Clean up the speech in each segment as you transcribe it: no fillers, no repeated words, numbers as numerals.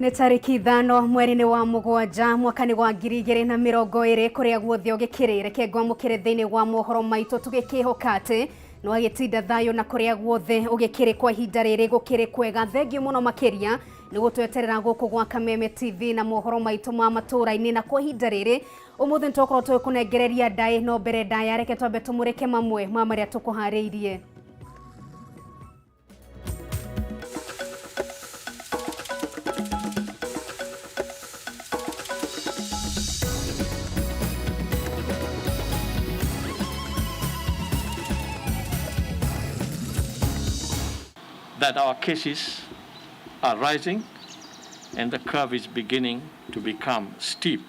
Nĩ tarĩki 5 mweri-inĩ wa 7 mwaka-inĩ wa 2020 kũrĩa guothe ũgĩkĩrĩ, reke ngwamũkĩre thĩinĩ wa mohoro maitũ tũgĩkĩhoka atĩ no agĩtinda thayũ na kũrĩa guothe ũgĩkĩrĩ kwa ihinda rĩrĩ gũkĩrĩ kwega. Thengiũ mũno makĩria nĩ gũtweterera gũkũ gwa Kameme TV na mohoro maitũ ma matũũra-inĩ, na kwa ihinda rĩrĩ ũmũthĩ nĩ tũgũkorwo tũgĩkũnengereria ndaĩ, no mbere ndaya reke twambe tũmũrĩke mamwe ma marĩa tũkũharĩirie. That our cases are rising and the curve is beginning to become steep.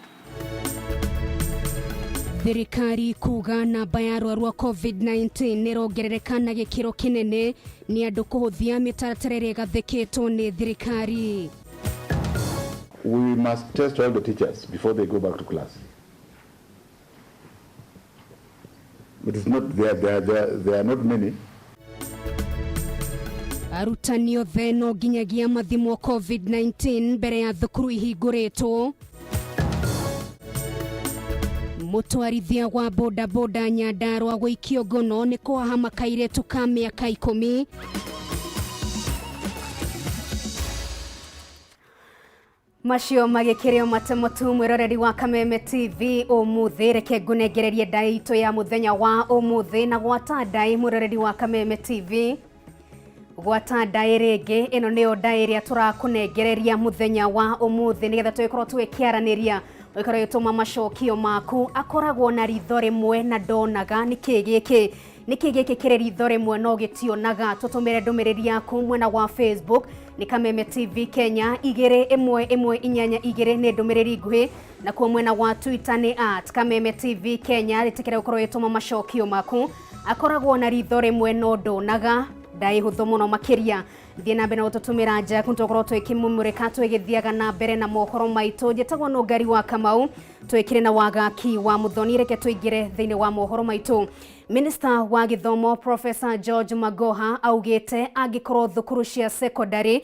Thirikari kuga namba ya arwaru a COVID-19 nĩ ĩrongerereka na gĩkĩro kĩnene nĩ andũ kũhũthia mĩtaratara ĩrĩa ĩgathĩkĩtwo nĩ thirikari. We must test all the teachers before they go back to class. It is not there, there, there, there are not many. Arutani othe no nginyagia mathimwo COVID-19 mbere ya thukuru ihingũrĩtwo. Mũtwarithia wa bodaboda Nyandarua gũikio ngono nĩ kũhahama kairĩtu ka mĩaka 10. Macio magĩkĩrĩo matemo tu mwĩroreri wa Kameme TV ũmũthĩ, reke ngũnengererie ndaĩ itũ ya mũthenya wa ũmũthĩ na gwata ndaĩ mwĩroreri wa Kameme TV. Gwata ndaĩ rĩngĩ, ĩno nĩyo ndaĩ ĩrĩa tũrakũnengereria mũthenya wa ũmũthĩ nĩgetha tũgĩkorwo tũgĩkĩaranĩria, ũgĩkorwo ũgĩtũma macokio maku. Akoragwo na ritho rĩmwe na ndonaga, nĩkĩ gĩkĩ? Nĩkĩ gĩkĩ kĩrĩ ritho rĩmwe no gĩtionaga? Tũtũmĩre ndũmĩrĩri yaku mwena wa Facebook nĩ Kameme TV Kenya 21182 nĩ ndũmĩrĩri nguhĩ, nakuo mwena wa Twitter nĩ at Kameme TV Kenya. Ĩtĩkĩra gũkorwo ũgĩtũma macokio maku. Akoragwo na ritho rĩmwe no ndonaga, ndaĩ hũthũ mũno makĩria. Thiĩ na mbere na gũtũtũmĩra nja yaku, tũkorwo twĩkĩmũmũrĩka twĩgĩthiaga na mbere na mohoro maitũ. Njĩtagwo Nũngari wa Kamau, twĩkĩre na wagaki wa Mũthoni. Reke tũingĩre thĩinĩ wa mohoro maitũ. Minister wa gĩthomo Professor George Magoha augĩte angĩkorwo thukuru cia secondary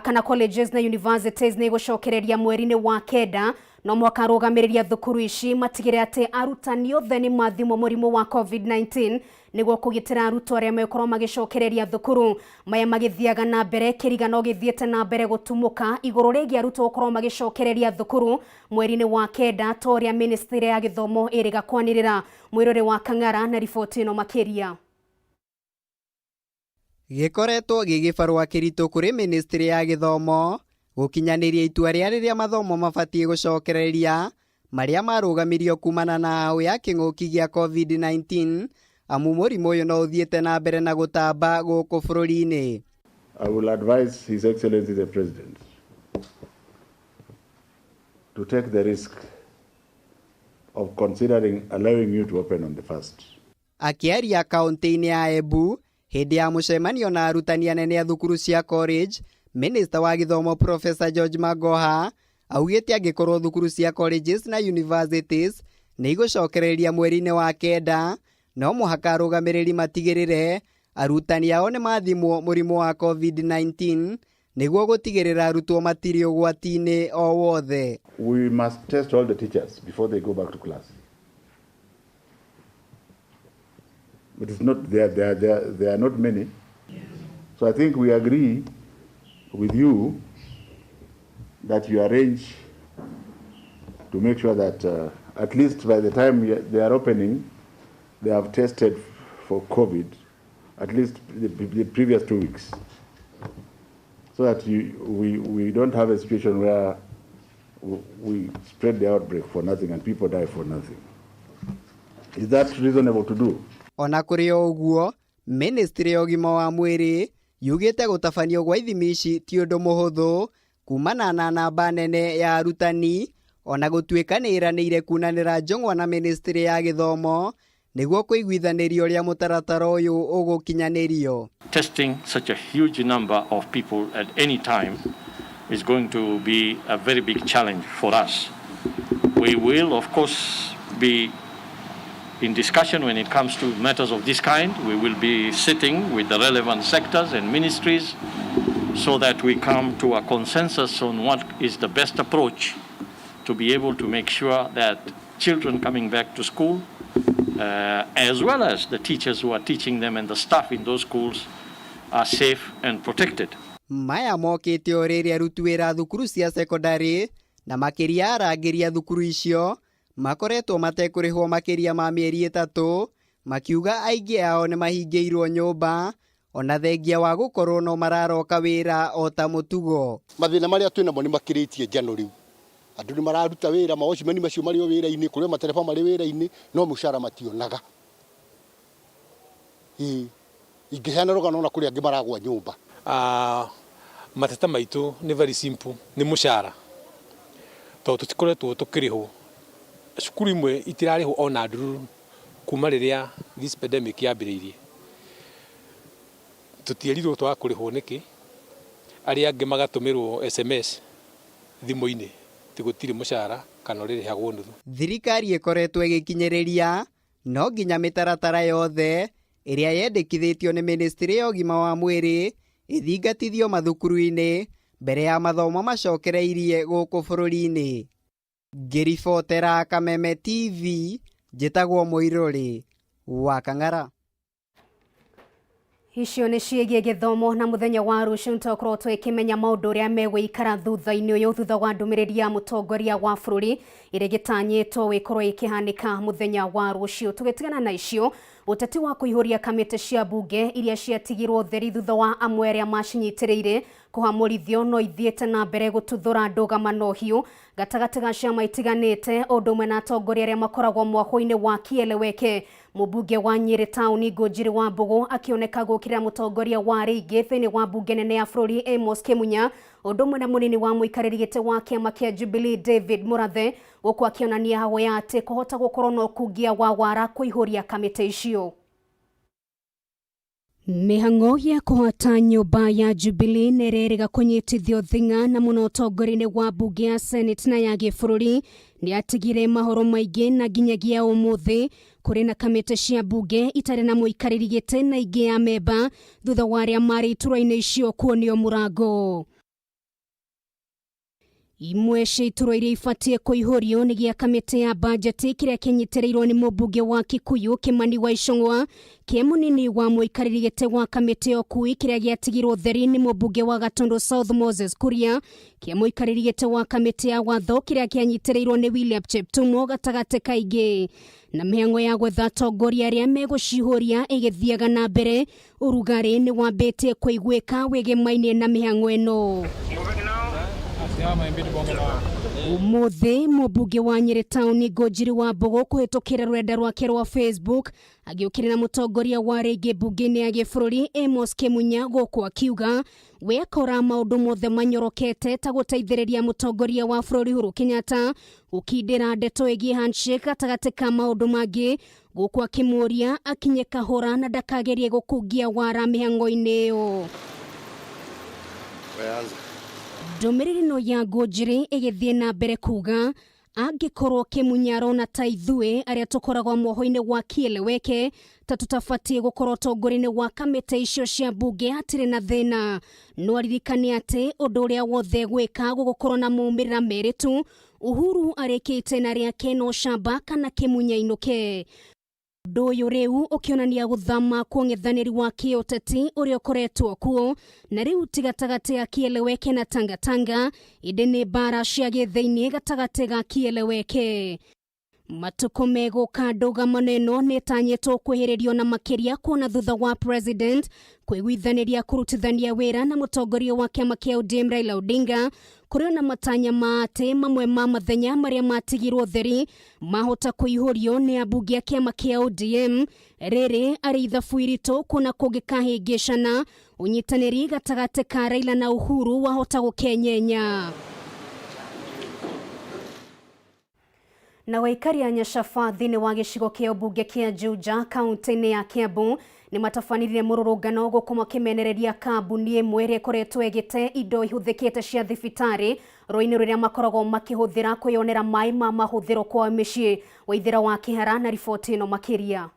kana colleges na universities nĩ igũcokereria mweri-inĩ wa 9, no mũhaka arũgamĩrĩri a thukuru ici matigĩre atĩ arutani othe nĩ mathimwo mũrimũ wa COVID-19 nĩguo kũgitĩra arutwo arĩa megũkorwo magĩcokereria thukuru. Maya magĩthiaga na mbere kĩrigano gĩthiĩte na mbere gũtumũka igũrũ rĩgiĩ arutwo gũkorwo magĩcokereria thukuru mweri-inĩ wa 9 ta ũrĩa ministry ya gĩthomo ĩrĩga kwanĩrĩra. Mwĩrore wa Kang'ara na riboti ĩno makĩria. Gĩkoretwo gĩ gĩbarũa kĩritũ kũrĩ ministry ya gĩthomo gũkinyanĩria itua rĩa rĩrĩa mathomo mabatiĩ gũcokereria marĩa marũgamirio kumana na hau ya kĩng'ũki gĩa COVID-19, amu mũrimũ ũyũ no ũthiĩte na mbere na gũtamba gũkũ bũrũri-inĩ. I will advise His Excellency the President to take the risk of considering allowing you to open on the 1st. Akĩaria kaunti-inĩ ya Embu hĩndĩ ya mũcemanio na arutani anene a thukuru cia college, Minister wa gĩthomo Professor George Magoha augĩte angĩkorwo thukuru cia colleges na universities nĩ igũcokereria mweri-inĩ wa 9, no mũhaka arũgamĩrĩri matigĩrĩre arutani ao nĩ mathimwo mũrimũ wa COVID-19 nĩguo gũtigĩrĩra arutwo matirĩ ũgwati-inĩ o wothe. We must test all the teachers before they go back to class. It is not there, there, there, there are not many. So I think we agree with you that you arrange to make sure that at least by the time they are opening, they have tested for COVID at least the previous 2 weeks, so that we don't have a situation where we spread the outbreak for nothing and people die for nothing. Is that reasonable to do? Ona kũrĩ o ũguo, Ministry ya ũgima wa mwĩrĩ yugĩte gũtabanio gwa ithimi ici ti ũndũ mũhũthũ kumana na namba nene ya arutani, ona gũtuĩka nĩ ĩranĩire kunanĩra njong'wa na Ministry ya gĩthomo nĩguo kũiguithanĩrio ũrĩa mũtaratara ũyũ ũgũkinyanĩrio. Testing such a huge number of people at any time is going to be a very big challenge for us. We will, of course, be in discussion when it comes to matters of this kind. We will be sitting with the relevant sectors and ministries so that we come to a consensus on what is the best approach to be able to make sure that children coming back to school, as well as the teachers who are teaching them and the staff in those schools, are safe and protected. Maya mokĩte o rĩrĩa aruti wĩra thukuru cia cekondarĩ na makĩria arangĩri a thukuru icio makoretwo matekũrĩhwo makĩria ma mĩeri 3 makiuga aingĩ ao nĩ mahingĩirwo nyũmba ona thengia wa gũkorwo no mararoka wĩra o ta mũtugo. Mathĩna marĩa twĩnamo nĩ makĩrĩtie njano rĩu. Andũ nĩ mararuta wĩra, mawatchman macio marĩ o wĩra-inĩ, kũrĩ o matereba marĩ wĩra-inĩ, no mũcara mationaga. Ingĩheana rũgano ona kũrĩ angĩ maragwa nyũmba. Mateta maitũ nĩ very simple, nĩ mũcara. Tondũ tũtikoretwo tũkĩrĩhwo. Cukuru imwe itirarĩhwo ona ndururu kuma rĩrĩa this pandemic yambĩrĩirie. Tũtierirwo twaga kũrĩhwo nĩkĩ, arĩa angĩ magatũmĩrwo SMS thimũ-inĩ atĩ gũtirĩ mũcara kana ũrĩrĩhagwo nuthu. Thirikari ĩkoretwo ĩgĩkinyĩrĩria no nginya mĩtaratara yothe ĩrĩa yendekithĩtio nĩ ministry ya ũgima wa mwĩrĩ ĩthingatithio mathukuru-inĩ mbere ya mathomo macokereirie gũkũ bũrũri-inĩ. Ngĩribotera Kameme TV, njĩtagwo Mũirũrĩ wa Kang'ara. Icio nĩ ciĩgiĩ gĩthomo na mũthenya wa rũciũ nĩtũgũkorwo tũgĩkĩmenya maũndũ ũrĩa megũikara thutha-inĩ ũyũ thutha wa ndũmĩrĩri ya mũtongoria wa bũrũri ĩrĩa ĩgĩtanyĩtwo gũkorwo ĩkĩhanĩka mũthenya wa rũciũ. Tũgĩtigana na icio, ũteti wa kũihũria kamĩtĩ cia mbunge iria ciatigirwo theri thutha wa amwe arĩa macinyitĩrĩire kũhamũrithio no ithiĩte na mbere gũtuthũra ndũgamano hiũ gatagatĩ ga ciama itiganĩte ũndũ ũmwe na atongoria arĩa makoragwo mwahũ-inĩ wa Kieleweke. Mũmbunge wa Nyĩrĩ taũni Ngũnjiri wa Mbũgũ akĩoneka gũkĩrĩra mũtongoria wa rĩingĩ thĩinĩ wa mbunge nene ya bũrũri Amos Kĩmunya ũndũ ũmwe na mũnini wa mũikarĩri gĩtĩ wa kĩama kĩa Jubilee David Mũrathe gũkũ akĩonania hahoya atĩ kũhota gũkorwo na ũkungia wa wara kũihũria kamĩtĩ icio. Mĩhang'o ya kũhata nyũmba ya Jubilee nĩrĩrĩga kũnyitithio thing'a na mũno ũtongoria-inĩ wa mbunge ya Senate na ya gĩbũrũri nĩatigire mahoro maingĩ na nginyagia ũmũthĩ kũrĩ na kamĩtĩ cia mbunge itarĩ na mũikarĩri gĩtĩ na ingĩ ya memba thutha wa arĩa marĩ iturwa-inĩ icio kuonio mũrango. Imwe cia iturwa iria ibatiĩ kũihũrio nĩ gĩa kamĩtĩ ya bajeti kĩrĩa kĩnyitĩrĩirwo nĩ mũmbunge wa Kikuyu Kimani wa Ichung'wa, kĩa mũnini wa mũikarĩri gĩtĩ wa kamĩtĩ ya ũkui kĩrĩa gĩatigirwo theri nĩ mũmbunge wa Gatundu South Moses Kuria, kĩa mũikarĩri gĩtĩ wa kamĩtĩ ya watho kĩrĩa kĩanyitĩrĩirwo nĩ William Cheptumo gatagatĩ kaingĩ. Na mĩhang'o ya gwetha atongoria arĩa megũciihũria ĩgĩthiaga na mbere, ũrugarĩ nĩ wambĩtie kũiguĩka wĩgemaine na mĩhang'o ĩno. Ũmũthĩ mũmbunge wa Nyĩrĩ taũni Ngũnjiri wa Mbũgũ kũhĩtũkĩra rũrenda rwake rwa Facebook agĩũkĩrĩra mũtongoria wa rĩngĩ mbunge-inĩ ya gĩbũrũri Amos Kĩmunya gũkũ akiuga we akora maũndũ mothe manyorokete ta gũteithĩrĩria mũtongoria wa bũrũri Uhuru Kenyatta gũkindĩra ndeto ĩgiĩ handshake gatagatĩ ka maũndũ mangĩ gũkũ akĩmũũria akinye kahora na ndakagerie gũkungia wara mĩhang'o-inĩ ĩyo. Ndũmĩrĩri ĩno ya Ngũnjiri ĩgĩthiĩ na mbere kuga angĩkorwo Kĩmunya arona ta ithuĩ arĩa tũkoragwo mwoho-inĩ wa Kieleweke ta tũtabatiĩ gũkorwo ũtongoria-inĩ wa kamĩtĩ icio cia mbunge hatirĩ na thĩna, no aririkane atĩ ũndũ ũrĩa wothe gwĩka gũgũkorwo na maumĩrĩra merĩ tu, Uhuru arĩkĩte na rĩake no camba kana Kĩmunya ainũke. Ũndũ ũyũ rĩu ũkĩonania gũthama kwa ũng'ethanĩri wa kĩũteti ũrĩa ũkoretwo kuo na rĩu ti gatagatĩ ga Kieleweke na Tangatanga ĩndĩ nĩ mbara cia gĩthĩinĩ gatagatĩ ga Kieleweke. Matukũ megũka ndũgamano ĩno nĩ ĩtanyĩtwo kwĩhĩrĩrio na makĩria kuona thutha wa president kwĩguithanĩria kũrutithania wĩra na mũtongoria wa kĩama kĩa ODM Raila Odinga kũrĩ na matanya ma atĩ mamwe ma mathenya marĩa matigirwo theri mahota kũihũrio nĩ ambunge a kĩama kĩa ODM rĩrĩ arĩ ithabu iritũ kuona kũngĩkahĩngĩcana ũnyitanĩri gatagatĩ ka Raila na Uhuru wahota gũkenyenya. Na waikari a Nyacaba thĩinĩ wa gĩcigo kĩa ũmbunge kĩa Juja kaunti-inĩ ya Kiambu nĩ matabanĩrire mũrũrũngano gũkũ makĩmenereria kambuni ĩmwe ĩrĩa ĩkoretwo ĩgĩte indo ihũthĩkĩte cia thibitarĩ rũĩ-inĩ rũrĩa makoragwo makĩhũthĩra kwĩyonera maĩ ma mahũthĩro kwa mĩciĩ. Waithĩra wa Kĩhara na riboti ĩno makĩria.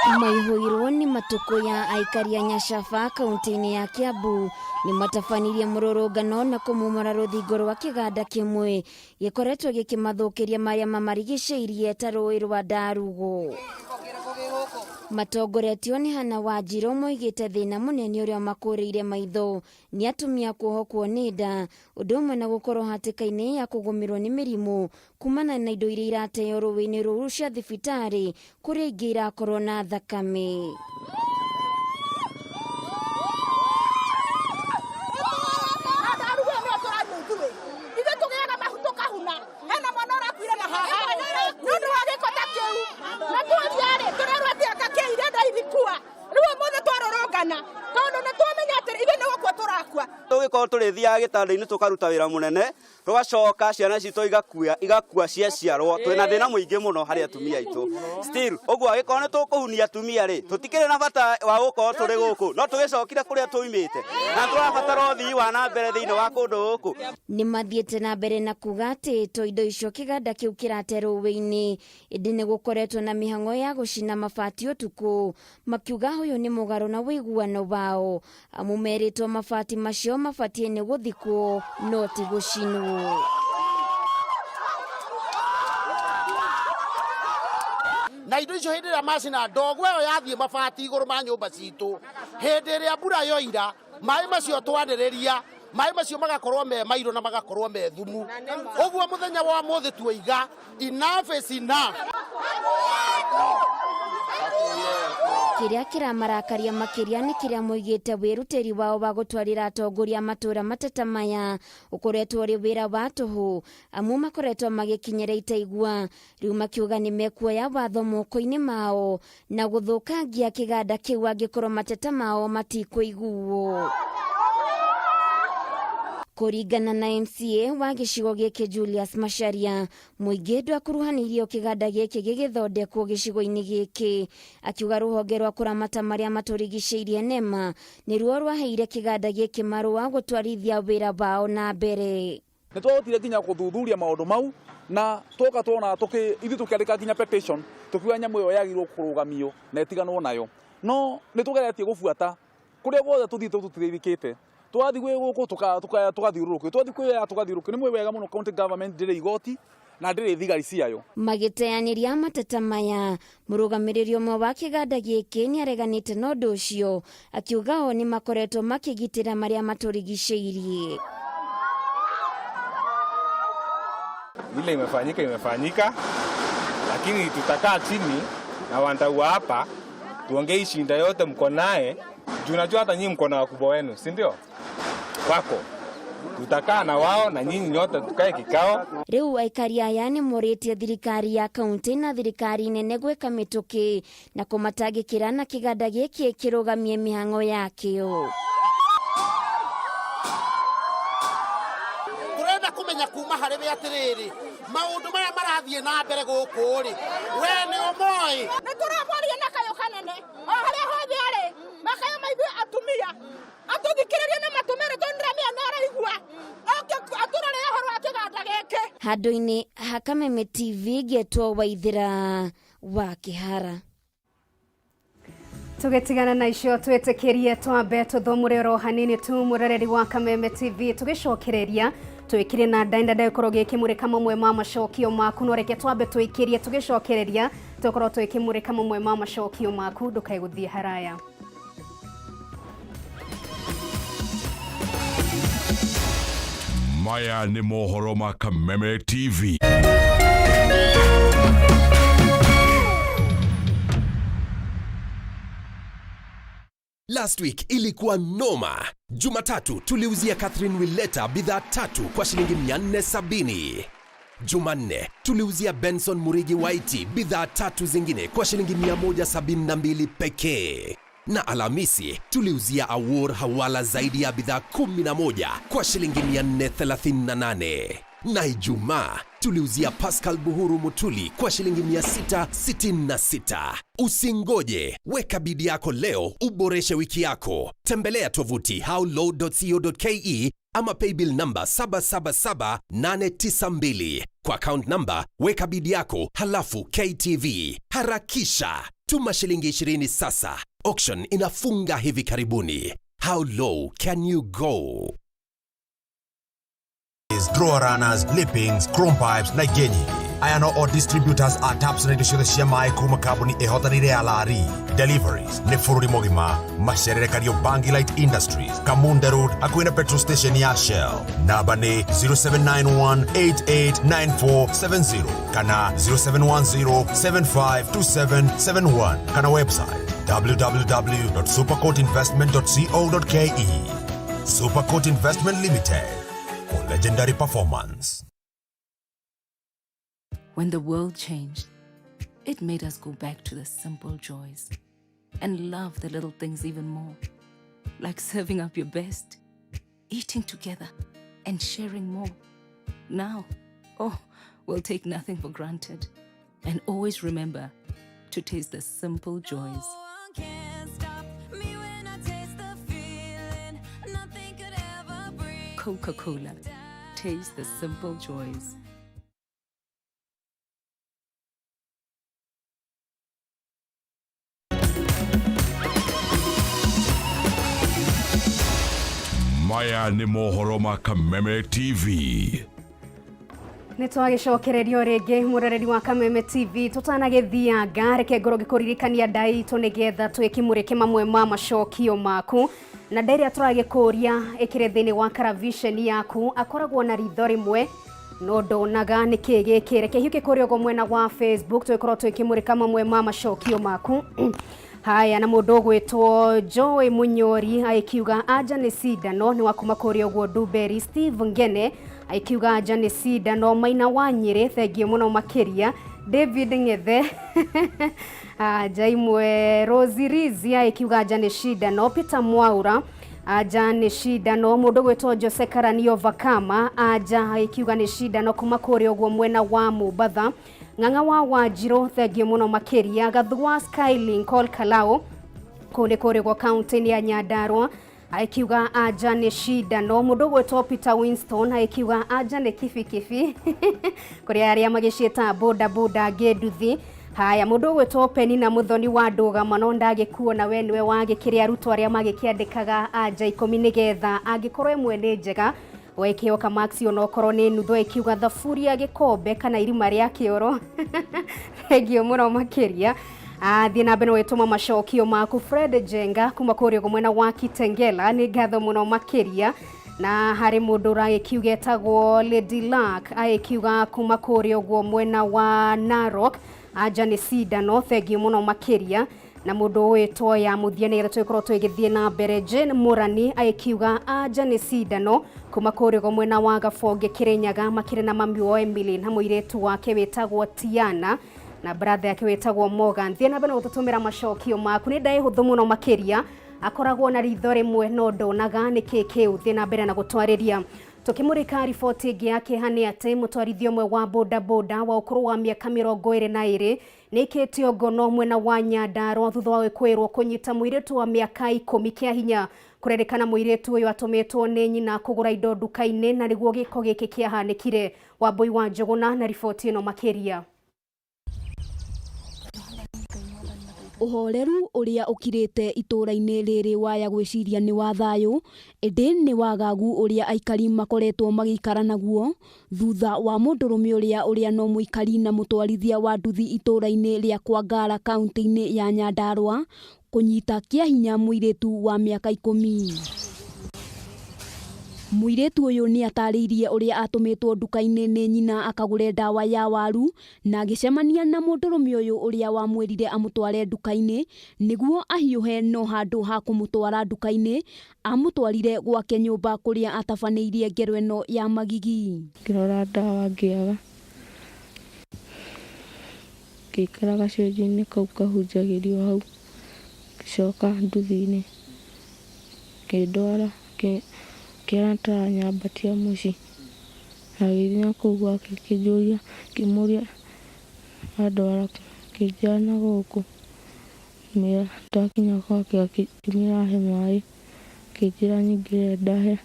Maihũirwo nĩ matukũ ya aikari a Nyacaba kaunti-inĩ ya Kiambu nĩ matabanirie mũrũrũngano na kũmomora rũthingo rwa kĩganda kĩmwe gĩkoretwo gĩkĩmathũkĩria marĩa mamarigicĩirie ta rũĩ rwa Ndarugu. Matongoretio nĩ Hannah Wanjiru moigĩte thĩna mũnene ũrĩa makũrĩire maitho nĩ atumia kuohokwo nĩ nda ũndũ ũmwe na gũkorwo hatĩka-inĩ ya kũgũmĩrwo nĩ mĩrimũ kumana na indo iria irateo rũĩ-inĩ rũu cia thibitarĩ kũrĩa ingĩ irakorwo na thakame. Tũgĩkorwo tũrĩthiaga gĩtanda-inĩ tũkaruta wĩra mũnene tũgacoka ciana citũ igakua ciaciarwo twĩna thĩna mũingĩ mũno harĩ atumia aitũ still ũguo angĩkorwo nĩ tũkũhunia atumia rĩ tũtikĩrĩ na bata wa gũkorwo tũrĩ gũkũ no tũgĩcokire kũrĩa tũimĩte na tũrabatara ũthii wa na mbere thĩinĩ wa kũndũ gũkũ. Nĩ mathiĩte na mbere na kuga atĩ to indo icio kĩganda kĩu kĩrate rũĩ-inĩ ĩndĩ nĩ gũkoretwo na mĩhang'o ya gũcina mabati ũtukũ makiuga ũyũ nĩ mũgarũ na ũiguano wao amu merĩtwo mabati macio mabatiĩ nĩ gũthikwo no ti gũcinwo. Na indo icio hĩndĩ ĩrĩa macina ndogo ĩyo yathiĩ mabati igũrũ ma nyũmba citũ hĩndĩ ĩrĩa mbura yoira maĩ macio twanĩrĩria maĩ macio magakorwo me mairũ na magakorwo me thumu ũguo mũthenya wa mũthĩ tuoiga enough is enough. Kĩrĩa kĩramarakaria makĩria nĩ kĩrĩa moigĩte wĩrutĩri wao wa gũtwarĩra atongoria matũra mateta maya ũkoretwo ũrĩ wĩra wa tũhũ amu makoretwo magĩkinyĩra itaigua rĩu makiuga nĩ mekuoya watho moko-inĩ mao na gũthũkangia kĩganda kĩu angĩkorwo mateta mao matikũiguo. Kũringana na MCA wa gĩcigo gĩkĩ Julius Macharia mũingĩ ndwakuruhanirio kĩganda gĩkĩ gĩgĩthondekwo gĩcigo-inĩ gĩkĩ akiuga rũhonge rwa kũramata marĩa matũrigicĩirie NEMA nĩruo rwaheire kĩganda gĩkĩ marũa gũtwarithia wĩra wao na mbere. Nĩ twahotire nginya gũthuthuria maũndũ mau na twoka twona ithuĩ tũkĩandĩka nginya petition tũkiuga nyamũ ĩyo yagĩrĩirwo kũrũgamio na ĩtiganwo nayo no nĩ tũgeretie gũbuata kũrĩa guothe tũthiĩte tũtithĩnĩkĩte twathiĩ gwĩ gũkũ tũgathiũrũrũkio twathiĩ kwĩ tũgathiũrũrũkio nĩ mũĩ wega mũno county government ndĩrĩ igoti na ndĩrĩ thigari ciayo. Magĩteanĩria mateta maya mũrũgamĩrĩri ũmwe wa kĩganda gĩkĩ nĩareganĩte na ũndũ ũcio akiuga o nĩ makoretwo makĩgitĩra marĩa matũrigicĩirie. Ile imefanyika imefanyika, lakini tutakaa chini na wandau hapa tuongee shinda yote mko naye juu najua hata nyinyi mko na wakubwa wenu, si ndio? Wako tutakaa na wao na nyinyi nyote tukae kikao. Rĩu aikari aya nĩ morĩtie thirikari ya kaunti na thirikari nene gwĩka mĩtũkĩ na kũmatangĩkĩra na kĩganda gĩkĩ kĩrũgamie mĩhang'o yakĩo. Tũrenda kũmenya kuma harĩ we atĩrĩrĩ maũndũ maya marathiĩ na mbere gũkũ rĩ we nĩ ũmoĩ. Nĩ tũramwaria na kayũ kanene o harĩa hothe arĩ makayo maithuĩ atumia atũthikĩrĩrie na matũmĩre tondũ ndĩramenya nĩ araigua oke atũrorere ũhoro wa kĩganda gĩkĩ. Handũ-inĩ ha Kameme TV ngetwo Waithĩra wa Kĩhara. Tũgĩtigana na icio twĩtĩkĩrie twambe tũthomũre oro hanini tu mũroreri wa Kameme TV tũgĩcokereria twĩkire na ndaenda ndagĩkorwo gĩkĩmũrĩka mamwe ma macokio maku no reke twambe twĩkĩrie tũgĩcokereria tũkorwo twĩkĩmũrĩka mamwe ma macokio maku ndũkae gũthiĩ haraya. Maya nĩ mohoro ma Kameme TV. Last week ilikuwa noma. Jumatatu tuliuzia Catherine Willeta bidhaa 3 kwa shilingi 470. Jumanne tuliuzia Benson Murigi Waiti bidhaa 3 zingine kwa shilingi 172 pekee. Na Alhamisi tuliuzia Awor Hawala zaidi ya bidhaa 11 kwa shilingi 438. Na Ijumaa tuliuzia Pascal Buhuru Mutuli kwa shilingi 666. Usingoje, weka bidi yako leo uboreshe wiki yako. Tembelea tovuti howlow.co.ke ama paybill number 777892. Kwa account number weka bidi yako halafu KTV. Harakisha, tuma shilingi 20 sasa. Auction inafunga hivi karibuni. How low can you go? Draw runners, lippings, chrome pipes na ingĩ nyingĩ. Aya no o distributors a taps na indo ciothe cia maĩ kuma kambuni ĩhotanĩire ya Lari. Deliveries nĩ bũrũri mũgima. Macerere Kariobangi Light Industries, Kamunde Road, hakuhĩ na petrol station ya Shell. Namba nĩ 0791889470 kana 0710752771 kana website www.supercoatinvestment.co.ke. Supercoat Investment Limited for legendary performance. When the world changed, it made us go back to the simple joys and love the little things even more, like serving up your best, eating together, and sharing more. Now, oh, we'll take nothing for granted. And always remember to taste the simple joys. Coca Cola. Taste the simple joys. Maya nĩ mohoro ma Kameme TV. Nä twagäcokererio rĩngĩ mũroreri wa Kameme TV tũtanagĩthianga reke ngorwo ngĩkũririkania ndai itũ nĩgetha twĩkimũrĩke mamwe ma macokio maku na ndai ĩrĩa tũragĩkũria ĩkĩrĩ thĩinĩ wa karavisheni yaku akoragwo na ritho rĩmwe no ndonaga nĩ kĩ gĩkĩ. Reke hiũke kũrĩa ũguo mwena wa Facebook tũgĩkorwo twĩkĩmũrĩka mamwe ma macokio maku. Haya, na mũndũ ũgwĩtwo Joy Munyori agĩkiuga anja nĩ cindano, nĩ wa kuma kũrĩa ũguo Ndumberi. Steve Ngene agĩkiuga anja nĩ cindano. Maina wa Nyĩrĩ, thengiũ mũno makĩria. David Ng'ethe anja imwe. Rosie Rizi agĩkiuga anja nĩ cindano. Peter Mwaura anja nĩ cindano. Mũndũ ũgwĩtwo Jose Karanio Vakama anja agĩkiuga nĩ cindano kuma kũrĩa ũguo mwena wa Mombatha. Ng'ang'a wa Wanjirũ, thengiũ mũno makĩria. Gathua Skylink Ol Kalou kũu nĩ kũrĩa gwa kaunti-inĩ ya Nyandarua agĩkiuga anja nĩ cindano. Mũndũ ũgwĩtwo Peter Winston agĩkiuga anja nĩ kibikibi kũrĩa arĩa magĩciĩta boda boda ngĩnduthi. Haya, mũndũ ũgwĩtwo Penina Mũthoni wa Ndũgama no ndagĩkuona we nĩwe wagĩkĩrĩ arutwo arĩa magĩkĩandĩkaga anja ikũmi nĩgetha angĩkorwo ĩmwe nĩ njega wekĩoka max onokorwo nĩ nuthu, ĩkiuga thaburia gĩkombe kana irima rĩa kĩoro. Thengiũ mũno makĩria. Athiĩ na mbere gwĩtũma macokio maku. Fred Jenga kuma kũrĩa ũguo mwena wa Kitengela, nĩ ngatho mũno makĩria. Na harĩ mũndũ ũragĩkiuga etagwo Lady Luck agĩkiuga kuma kũrĩa ũguo mwena wa Narok anja nĩ cindano, thengiũ mũno makĩria. Na mũndũ ũwĩtwo ya mũthia nĩgetha tũgĩkorwo tũgĩthiĩ na mbere, Jane Mũrani agĩkiuga anja nĩ cindano kuma kũrĩa ũguo mwena wa Gabonge Kĩrĩnyaga, makĩrĩ na mami wao Emily na mũirĩtu wake wĩtagwo Tiana na brother yake wĩtagwo Morgan. Thiĩ na mbere na gũtũtũmĩra macokio maku, nĩ ndaĩ hũthũ mũno makĩria, akoragwo na ritho rĩmwe no ndonaga nĩ kĩ kĩu. Thiĩ na mbere na gũtwarĩria. Tũkĩmũrĩka riboti ĩngĩ ya kĩeha nĩ atĩ mũtwarithia ũmwe wa bodaboda wa ũkũrũ wa mĩaka 22 nĩ aikĩtio ngono mwena wa Nyandarua thutha wa gwĩkũĩrwo kũnyita mũirĩtu wa mĩaka 10 kĩa hinya. Kũrerĩkana mũirĩtu ũyũ atũmĩtwo nĩ nyina kũgũra indo nduka-inĩ na nĩguo gĩko gĩkĩ kĩahanĩkire. Wambui wa Njũgũna na riboti ĩno makĩria. Ũhoreru ũrĩa ũkirĩte itũũra-inĩ rĩrĩ waya gwĩciria nĩ wa thayũ, ĩndĩ nĩ wagagu ũrĩa aikari makoretwo magĩikara naguo thutha wa mũndũrũme ũrĩa ũrĩa no mũikari na mũtwarithia wa nduthi itũũra-inĩ rĩa Kwangara kaunti-inĩ ya Nyandarua kũnyita kĩa hinya mũirĩtu wa mĩaka 10. Mũirĩtu ũyũ nĩ atarĩirie ũrĩa atũmĩtwo nduka-inĩ nĩ nyina akagũre ndawa ya waru na agĩcemania na mũndũrũme ũyũ ũrĩa wamwĩrire amũtware nduka-inĩ nĩguo ahiũhe, no handũ ha kũmũtwara nduka-inĩ amũtwarire gwake nyũmba kũrĩa atabanĩirie ngero ĩno ya magigi. Ngĩrora ndawa ngĩaga, ngĩikara gacũnjĩ-inĩ kau kahunjagĩrio hau, ngĩcoka nduthi-inĩ ngĩndwara, ngĩona ta aranyambatia mũciĩ, Agĩthiĩ na kũu gwake akĩnjũria, ngĩmũria andwara kũ, akĩnjĩra na gũkũ. Ngĩmwĩra twakinya gwake akĩmwĩra ahe maĩ, akĩnjĩra nyingĩre ndahe.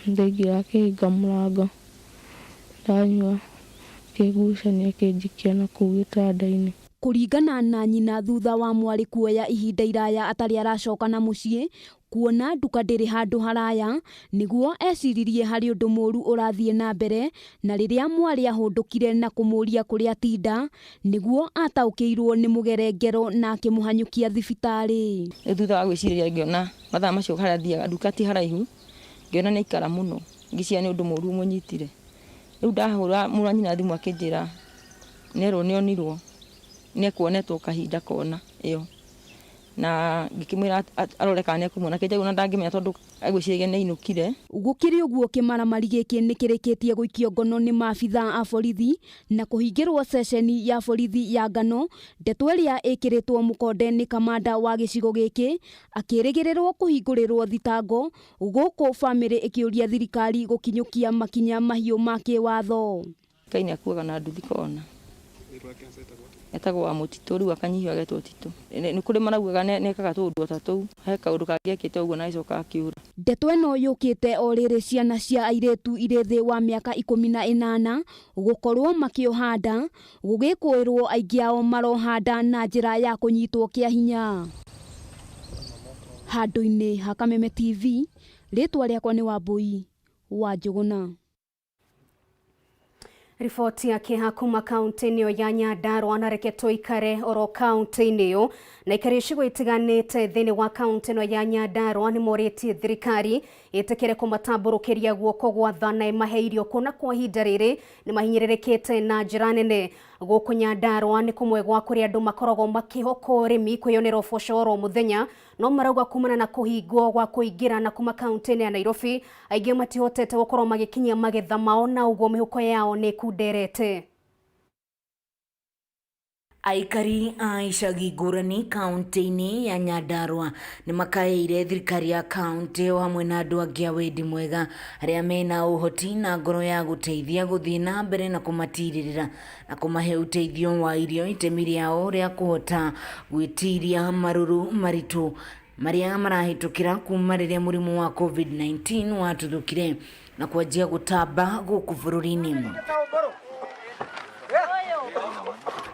Ndaingĩra akĩhinga mũrango, ndanyua akĩngucania akĩnjikia na kũu gĩtanda-inĩ. Kũringana na nyina thutha wa mwarĩ kuoya ihinda iraya atarĩ aracoka na mũciĩ, kuona nduka ndĩrĩ handũ haraya, nĩguo eciririe harĩ ũndũ mũru ũrathiĩ na mbere, na rĩrĩa mwarĩ ahũndũkire na kũmũria kũrĩa atinda, nĩguo ataũkĩirwo nĩ mũgerengero na akĩmũhanyũkia thibitarĩ. Rĩu thutha wa gwĩcirĩria ngĩona mathaa macio harĩa athiaga nduka ti haraihu, ngĩona nĩ aikara mũno, ngĩciria nĩ ũndũ mũru ũmũnyitire. Rĩu ndahũra mũrũ wa nyina thimũ akĩnjĩra nĩerwo nĩonirwo, nĩekuonetwo kahinda kona ĩyo. Na ngĩkĩmwĩra arore kana nĩekũmuona, akĩnjĩra ona ndangĩmenya tondũ agwĩciragia nĩainũkire. Gũkĩrĩ ũguo kĩmaramari gĩkĩ nĩkĩrĩkĩtie gũikio ngono nĩ maabitha a borithi na kũhingĩrwo ceceni ya borithi ya Ngano, ndeto ĩrĩa ĩkĩrĩtwo mũkonde nĩ kamanda wa gĩcigo gĩkĩ akĩrĩgĩrĩrwo kũhingũrĩrwo thitango gũkũ bamĩrĩ ĩkĩũria thirikari gũkinyũkia makinya mahiũ ma kĩwatho. Ngai nĩ akuaga na nduthi kona. Etagwo wa mũtitũ rĩu akanyihio agetwo Titũ. Nĩ kũrĩ maraugaga nĩ ekaga tũũndũ o ta tũu. He kaũndũ kangĩ ekĩte ũguo na agĩcoka akĩũra. Ndeto ĩno yũkĩte o rĩrĩ ciana cia airĩtu irĩ thĩ wa mĩaka 18 gũkorwo makĩoha nda, gũgĩkũĩrwo aingĩ ao maroha nda na njĩra ya kũnyitwo kĩa hinya. Handũ-inĩ ha Kameme TV, rĩtwa rĩakwa nĩ Wambui wa Njũgũna. Riboti ya kĩeha kuma kaunti-inĩ ĩyo ya Nyandarua na reke tũikare oro kaunti-inĩ ĩyo na ikari icigo itiganĩte thĩinĩ wa kaunti ĩno ya Nyandarua nĩ morĩtie thirikari ĩtĩkĩre kũmatambũrũkĩria guoko gwa tha na ĩmahe irio kuona kwa ihinda rĩrĩ nĩ mahinyĩrĩrĩkĩte na njĩra nene. Gũkũ Nyandarua nĩ kũmwe gwa kũrĩa andũ makoragwo makĩhoka ũrĩmi kwĩyonera ũboco oro mũthenya, no marauga kumana na kũhingwo gwa kũingĩra na kuma kaunti-inĩ ya Nairobi aingĩ matihotete gũkorwo magĩkinyia magetha mao na ũguo mĩhuko yao nĩ ĩkunderete. Aikari a icagi ngũrani kaunti-inĩ ya Nyandarua nĩ makaĩire thirikari ya kaunti ĩyo hamwe na andũ angĩ a wendi mwega arĩa mena ũhoti na ngoro ya gũteithia gũthiĩ na mbere na kũmatirĩrĩra na kũmahe ũteithio wa irio itemi rĩao rĩa kũhota gwĩtiria marũrũ maritũ marĩa marahĩtũkĩra kuma rĩrĩa mũrimũ wa COVID-19 watuthũkire na kwanjia gũtamba gũkũ bũrũri-inĩ.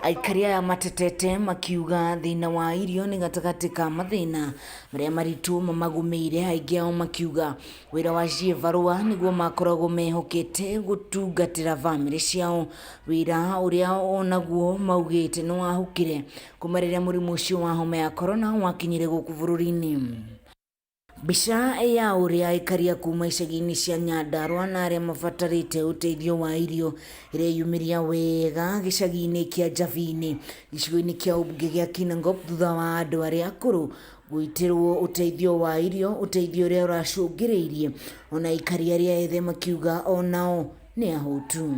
Aikari aya matetete makiuga thĩna wa irio nĩ gatagatĩ ka mathĩna marĩa maritũ mamagũmĩire, aingĩ ao makiuga wĩra wa ciĩbarũa nĩguo makoragwo mehokete gũtungatĩra bamĩrĩ ciao, wĩra ũrĩa onaguo maugĩte nĩ wahukire kuma rĩrĩa mũrimũ ũcio wa homa ya korona wakinyire gũkũ bũrũri-inĩ. Mbica ya ũrĩa aikari a kuma icagi-inĩ cia Nyandarua na arĩa mabatarĩte ũteithio wa irio ĩreyumĩria wega gĩcagi-inĩ kĩa Njabini gĩcigo-inĩ kĩa ũmbunge gĩa Kinangop thutha wa andũ arĩa akũrũ gũitĩrwo ũteithio wa irio, ũteithio ũrĩa ũracũngĩrĩirie ona aikari arĩa ethĩ makiuga onao nĩ ahũtu.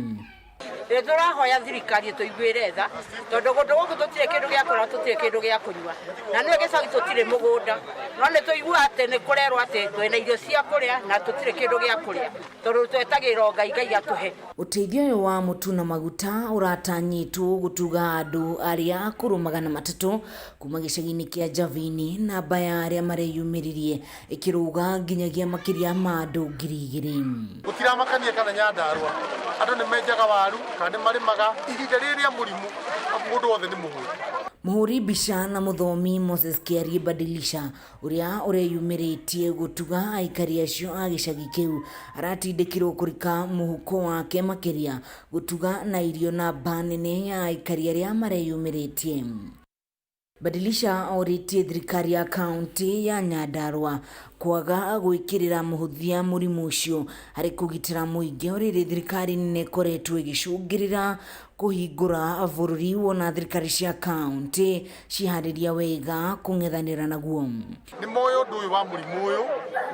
Nĩ tũrahoya thirikari ĩtũiguĩre tha tondũ kũndũ gũkũ tũtirĩ kĩndũ gĩa kũrĩa, tũtirĩ kĩndũ gĩa kũnyua, na nĩwe gĩcagi tũtirĩ mũgũnda, no nĩ tũiguaga atĩ nĩ kũrerwo atĩ twĩna irio cia kũrĩa na tũtirĩ kĩndũ gĩa kũrĩa tondũ twetagĩrĩra o Ngai, Ngai atũhe. Ũteithio ũyũ wa mũtu na maguta ũratanyĩtwo gũtuga andũ arĩa akũrũ 300 kuma gĩcagi-inĩ kĩa Njabini, namba ya arĩa mareyumĩririe ĩkĩrũga nginyagia makĩria ma andũ 2000. Gũtiramakania kana Nyandarua andũ nĩ menjaga waru kana nĩ marĩmaga, ihinda rĩrĩa mũrimũ mũndũ wothe nĩ mũhũtu. Mũhũri mbica na mũthomi Moses Kĩarie Badilisha ũrĩa ũreyumĩrĩtie gũtuga aikari acio a gĩcagi kĩu aratindĩkirwo kũrika mũhuko wake makĩria gũtuga na irio namba nene ya aikari arĩa mareyumĩrĩtie. Badilisha orĩtie thirikari ya kaunti ya Nyandarua kwaga gwĩkĩrĩra mũhũthia mũrimũ ũcio harĩ kũgitĩra mũingĩ o rĩrĩ thirikari nene ĩkoretwo ĩgĩcũngĩrĩra kũhingũra bũrũri wona thirikari cia kaunti ciharĩria wega kũng'ethanĩra naguo. Nĩ moĩ ũndũ ũyũ wa mũrimũ ũyũ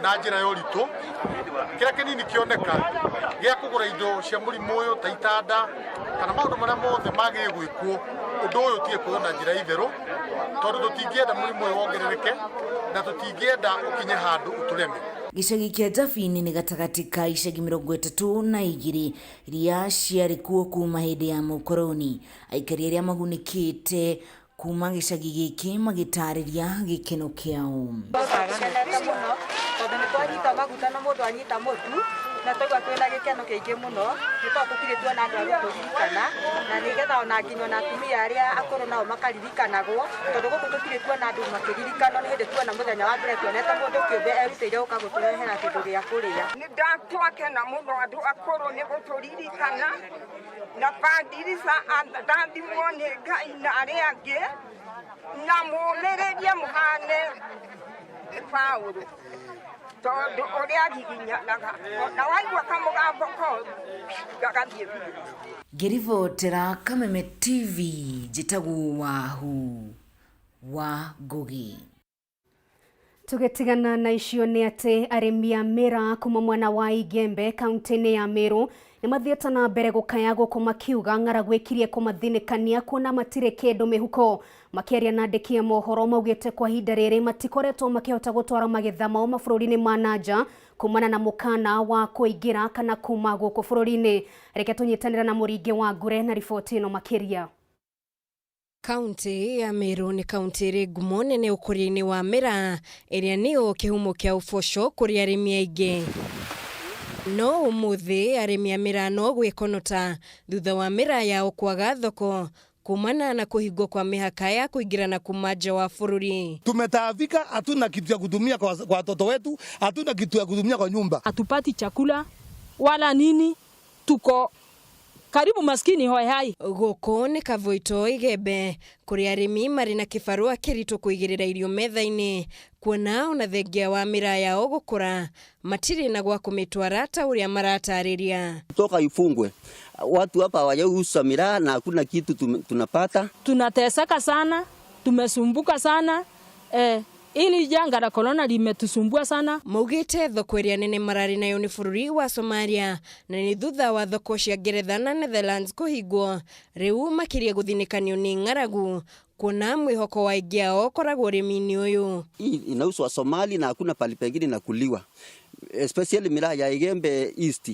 na njĩra ya ũritũ, kĩrĩa kĩnini kĩoneka gĩa kũgũra indo cia mũrimũ ũyũ ta itanda kana maũndũ marĩa mothe magĩrĩire gwĩkwo, ũndũ ũyũ ũtige kuoywo na njĩra ya itherũ tondũ tũtingĩenda mũrimũ ũyũ wongerereke na tũtingĩenda ũkinye handũ ũtũreme. Gĩcagi kĩa Jabini nĩ gatagatĩ ka icagi 32 iria ciarĩ kuo kuma hĩndĩ ya mũkoroni. Aikari arĩa magunĩkĩte kuma gĩcagi gĩkĩ magĩtarĩria gĩkeno kĩao. Tũkenete mũno tondũ nĩ twanyita maguta na mũndũ anyita mũtu na twaigua twĩna gĩkeno kĩingĩ mũno nĩ tondũ tũtirĩ tuona andũ a gũtũririkana na nĩgetha ona nginya ona atumia arĩa akũrũ nao makaririkanagwo tondũ gũkũ tũtirĩ tuona andũ makĩririkanwo nĩ hĩndĩ tuona mũthenya wa mbere tuonete mũndũ kĩũmbe erutĩire gũka gũtũrehera kĩndũ gĩa kũrĩa. Nĩ ndatwakena mũno andũ akũrũ nĩ gũtũririkana na bandirisa rathimwo nĩ Ngai na arĩa angĩ na mũmĩrĩrie mũhane Paũlũ tondũ ũrĩa agiginyanaga na waigua kamũgambo koru gagathiĩ biũ. Ngĩribotera Kameme TV njĩtagwo Wahu wa Ngũgĩ. Tũgĩtigana na icio nĩ atĩ arĩmi a mĩraa kuma mwena wa Igembe kaunti-inĩ ya Meru nĩ mathiĩte na mbere gũkaya gũkũ makiuga ng'aragu ĩkirie kũmathinĩkania kuona matirĩ kĩndũ mĩhuko. Makĩaria na andĩki a mohoro maugĩte kwa ihinda rĩrĩ matikoretwo makĩhota gũtwara magetha mao mabũrũri-inĩ ma nanja kumana na mũkana wa kũingĩra kana kuma gũkũ bũrũri-inĩ. Reke tũnyitanĩre na Mũringi wa Ngure na riboti ĩno makĩria. Kaunti ya Meru nĩ kaunti ĩrĩ ngumo nene ũkũria-inĩ wa mĩraa ĩrĩa nĩyo kĩhumo kĩa ũboco kũrĩ arĩmi aingĩ. No ũmũthĩ arĩmi a mĩraa no gwĩkonota thutha wa mĩraa yao kwaga thoko kumana na kũhingwo kwa mĩhaka ya kũingĩra na kuma nja wa bũrũri. Tumetaabika, hatuna kitu ya kutumia kwa watoto wetu, hatuna kitu ya kutumia kwa nyumba, hatupati chakula wala nini, tuko karibu maskini hoe hai. Gũkũ nĩ Kavoito Igembe kũrĩa arĩmi marĩ na kĩbarũa kĩritũ kũigĩrĩra irio metha-inĩ kuona ona thengia wa mĩraa yao gũkũra matirĩ na gwa kũmĩtwara ta ũrĩa maratarĩria. Toka ifungwe, watu hapa hawajauza miraa na hakuna kitu tunapata. Tunateseka sana, tumesumbuka sana ili janga la corona limetusumbua sana. Maugĩte thoko ĩrĩa nene mararĩ nayo nĩ bũrũri wa Somalia na nĩ thutha wa thoko cia Ngeretha na Netherlands kũhingwo rĩu makĩria gũthinĩkanio nĩ ng'aragu kuona mwĩhoko wa aingĩ ao ũkoragwo ũrĩmi-inĩ ũyũ. Hii inauzwa Somali na hakuna pali pengine inakuliwa, especially miraa ya Igembe East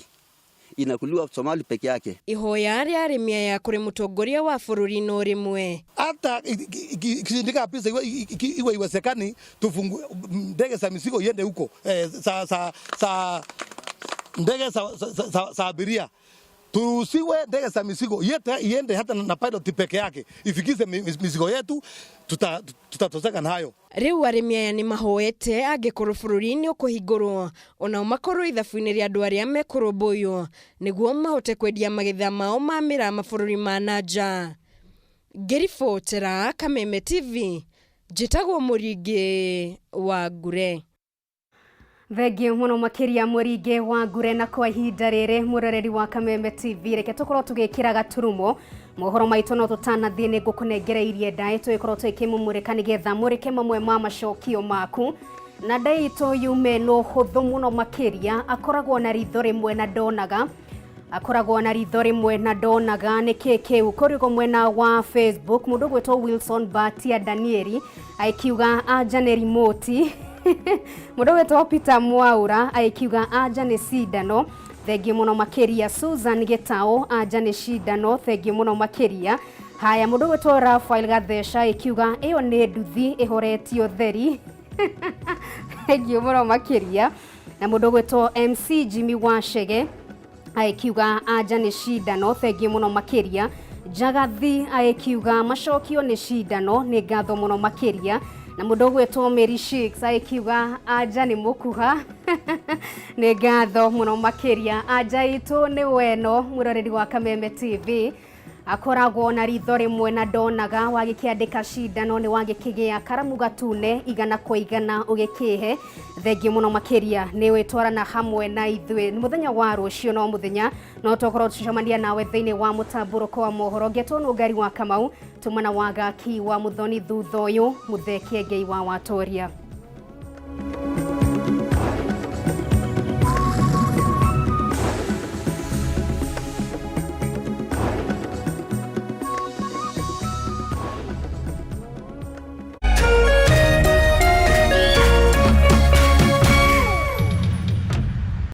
inakuliwa Somali peke yake. Ihoya rĩa arĩmi aya kũrĩ mũtongoria wa bũrũri no rĩmwe. Hata ikishindikana pesa iwe iwezekani, tufungue ndege za mizigo iende huko sa ndege za abiria, turuhusiwe ndege za mizigo iende hata na pilot peke yake ifikishe mizigo yetu, tutatoseka nayo. Rĩu arĩmi aya nĩ mahoete angĩkorwo bũrũri nĩ ũkũhingũrwo onao makorwo ithabu-inĩ rĩa andũ arĩa mekũrũmbũiywo nĩguo mahote kwendia magetha mao ma mĩraa mabũrũri ma na nja. Ngĩribotera Kameme TV njĩtagwo Mũringĩ wa Ngure. Thengiũ mũno makĩria Mũringĩ wa Ngure, na kwa ihinda rĩrĩ mũroreri wa Kameme TV reke tũkorwo tũgĩkĩra gaturumo mohoro maitũ no tũtanathiĩ nĩ ngũkũnengereirie ndaĩ tũgĩkorwo tũgĩkĩmũmũrĩka nĩgetha mũrĩke mamwe ma macokio maku na ndaĩ itũ yume no hũthũ mũno makĩria akoragwo na ritho rĩmwe na ndonaga akoragwo na ritho rĩmwe na ndonaga nĩ kĩ kĩu kũrĩgo mwena wa Facebook mũndũ ũgwĩtwo Wilson Batia Danieli aikiuga anja nĩ remote mũndũ ũgwĩtwo Peter Mwaura aikiuga anja nĩ cindano thengiũ mũno makĩria Susan Gĩtaũ anja nĩ cindano thengiũ mũno makĩria haya mũndũ ũgwĩtwo Rafael Gatheca aikiuga ĩyo nĩ nduthi ĩhoretio theri thengiũ mũno makĩria na mũndũ ũgwĩtwo MC Jimmy Wachege aikiuga anja nĩ cindano thengiũ mũno makĩria Njagathi aikiuga macokio nĩ cindano nĩ ngatho mũno makĩria na mũndũ ũgwĩtwo Mary Shakes aikiuga anja nĩ mũkuha nĩ ngatho mũno makĩria anja itũ nĩ weno mũroreri wa Kameme TV akoragwo na ritho rĩmwe na ndonaga wagĩkĩandĩka cindano nĩ wagĩkĩgĩa karamu gatune 100 kwa 100 ũgĩkĩhe thengiũ mũno makĩria nĩ wĩtwarana hamwe na ithuĩ mũthenya wa rũciũ no mũthenya no tũkorwo tũcemania nawe thĩinĩ wa mũtambũrũko wa mohoro ngetwo Nũngari wa Kamau tumana wa Gaki wa Muthoni thutha ũyũ Muthee Kĩengei wa Watoria.